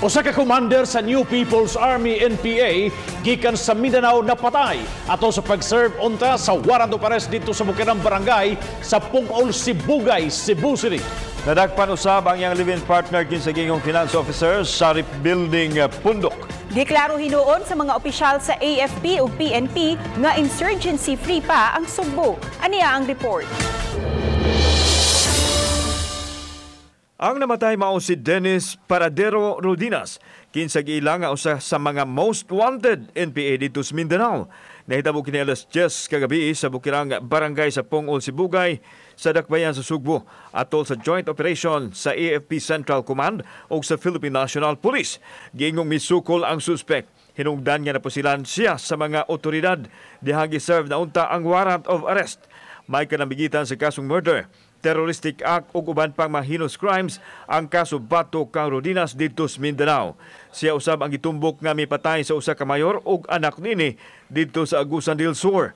Usa ka commander sa New People's Army, NPA, gikan sa Mindanao napatay ato sa pag-serve unta sa warrant of arrest didto sa Bukirang Barangay sa Pung-ol, Sibugay, Cebu City. Nadakpan usab ang iyang live-in partner kinsa giingong finance officer sa Rebuilding Pundok. Giklaro hinuon sa mga opisyal sa AFP ug PNP nga insurgency free pa ang Sugbo. Aniya ang report. Ang namatay mao si Dennis Paradero Rodinas, kinsa giila nga usa sa mga most wanted NPA didto sa Mindanao. Nahitabo kini alas 10 kagabi sa Bukirang Barangay sa Pung-ol, Sibugay sa Dakbayan sa Sugbo atol sa joint operation sa AFP Central Command ug sa Philippine National Police. Giingong misukol ang suspect. Hinungdan nga napusilan siya sa mga otoridad dihang giserve na unta ang warrant of arrest. May kanambigitan sa kasong murder, terroristic act ug uban pang mga heinous crimes ang kaso batok kang Rodinas didto sa Mindanao. Siya usab ang gitumbok nga mipatay sa usa ka mayor ug anak nini didto sa Agusan del Sur.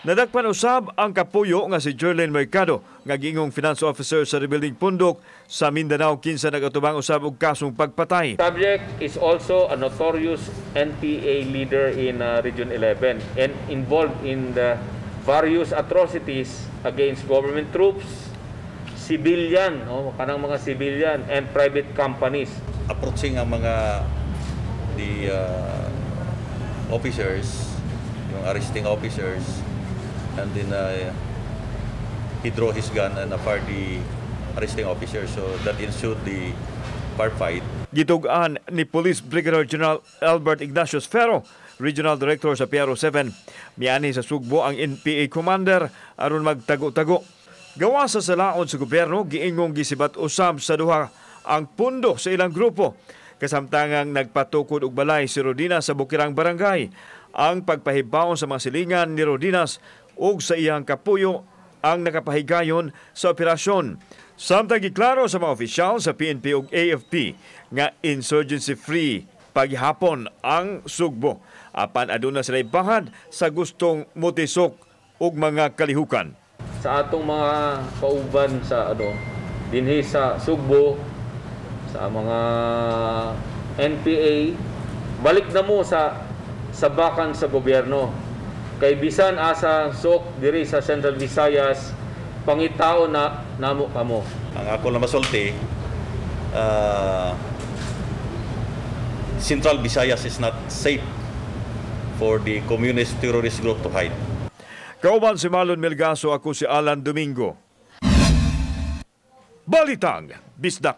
Nadakpan usab ang kapuyo nga si Jerlyn Mercado nga giingong finance officer sa Rebuilding Pundok sa Mindanao kinsa nagatubang usab og kasong pagpatay. Subject is also a notorious NPA leader in Region 11 and involved in the various atrocities against government troops, civilian, no, kanang mga civilian and private companies. Approaching ang mga the officers, yung arresting officers, and then he draw his gun and fired the arresting officer. So that ensued the firefight. Gitug-an ni Police Brigadier General Albert Ignacio Ferro, Regional Director sa PRO 7. Miani sa Sugbo ang NPA commander aron magtago-tago. Gawa sa salaon sa gobyerno, giingong gisibat usab sa duha ang pundo sa ilang grupo. Kasamtangang nagpatukod og balay si Rodinas sa Bukirang Barangay. Ang pagpahibaw sa mga silingan ni Rodinas ug sa iyang kapuyo ang nakapahigayon sa operasyon. Samtang giklaro sa mga opisyal sa PNP ug AFP nga insurgency free paghapon ang Sugbo. Apan aduna sila bahad sa gustong motisok og mga kalihukan. Sa atong mga kauban sa ano dinhi sa Sugbo, sa mga NPA, balik na mo sa sabakan sa gobyerno kay bisan asa sok diri sa Central Visayas, pangitao na namo kamo. Ang ako lang masulti, Central Visayas is not safe for the communist terrorist group to hide. Kauban si Marlon Melgaso, ako si Alan Domingo. Balitang Bisdak.